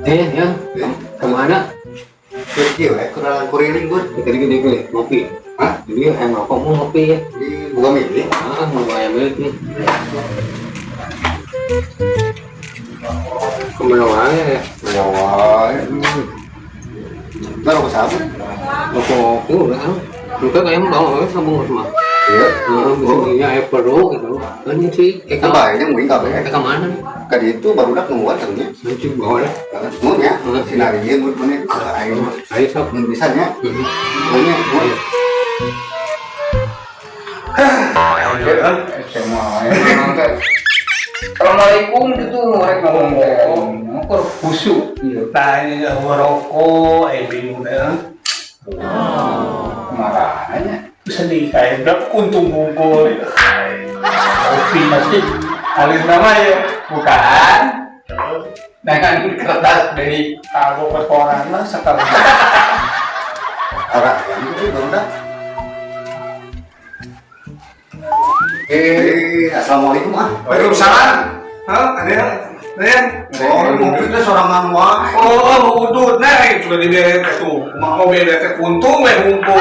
Eh, ya, kemana? Kieu we kurang kuriling gur. Tadi gede gede ngopi. Hah? Jadi yang rokok mau ngopi ya. Di buka milih. Ah, mau ayam milik nih. Kemana wae ya? Ya wae. Ntar aku sabu. Rokok itu udah kan. Itu kayak mau sambung mah. Iya. Nah, bisa belinya air perlu gitu. Kan sih, Itu baiknya mungkin kabeh. Ke mana nih? Kadi itu baru dak nungguan tentunya. Nanti bawa lah. Mun ya, sinari mun mun ke aing. Ayo sok. Mun bisa nya. Mun nya, mun. Assalamualaikum gitu, rek ngomong teh. Ngukur khusyuk gitu. Nah, ini ngerokok, bingung deh. Marahnya. Sedih kayak udah untung bungkul. Kopi masih alis nama ya. Bukan. Dengan kertas dari Kalau ke koran lah sekarang. Arah yang itu baru dak. Eh, assalamualaikum ah. Waalaikumsalam. Hah, ada yang? Ada yang? Oh, ngopi teh sorangan wae. Oh, udut nah sudah diberes tuh. Mau beres teh untung we ngumpul.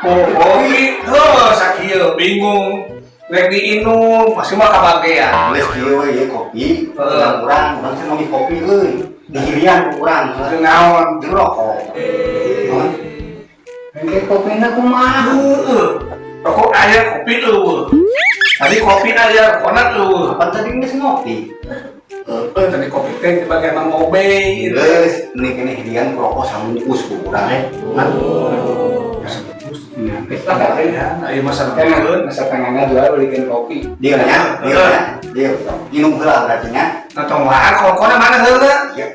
Oh, kopi, heuh sakieu bingung. Rek diinum, masih mah kabagean. Geus kieu we ieu kopi, Heeh. urang urang urang teh ngopi kopi euy. Dihilian ku urang. Teu naon. Jeung rokok. Heuh. Engke kopina kumaha? Heeh. Rokok aya, kopi eueuh. Tadi kopi aya, rokokna eueuh. Kapan tadi geus ngopi? Heeh, tadi kopi teh di bagian Mang Obey. Gitu. Geus, mending keneh hilian ku rokok sabungkus ku urang. Nah, Lah, Ya, ayo masa kan depan. masa tangannya jual belikan kopi. Dieu nya, dieu nya, dieu. Minum heula berarti nya. Nah, tong wae rokokna mana heula? Ya.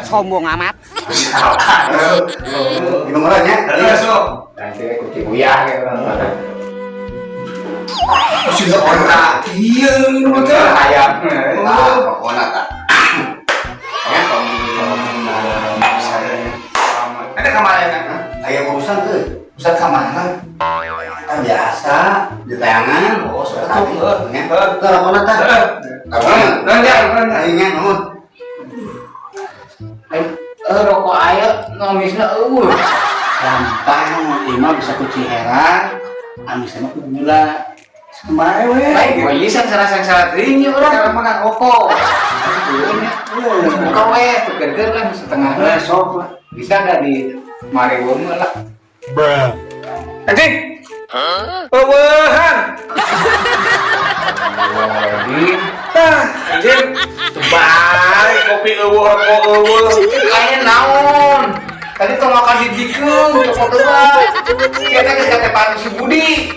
Sombong amat. Minum heula nya. Heeh, sok. Nanti kucing uyah kayak orang. Sih onta. Iya, minum teh. Ayam. Tah, rokokna tah. Ya, Ada kamana ya? aya urusan euy. Ustaz kamana? Kan biasa di tayangan. Oh, sudah Tadi, tahu. nya. Tah, rokokna tah. Heeh. Rokokna. Nanya, nanya. Ayo nya nuhun. Eh, rokok aya ngomisna eueuh. Gampang, ieu mah bisa ku ciherang, amisna mah ku gula. Kemarin we. Baik, gua ieu salah teuing ieu urang. Sekarang makan rokok. Buka we, tukeurkeun lah setengah. Nah, sok lah. Bisa ada di Mariwon lah. Anjing. Eueuhan. Lagi. Tah, anjing. Terbalik kopi eueuh rokok eueuh. Kayaknya naon. Tadi tong makan di dikeun, cokot heula. Kita geus katepan si Budi.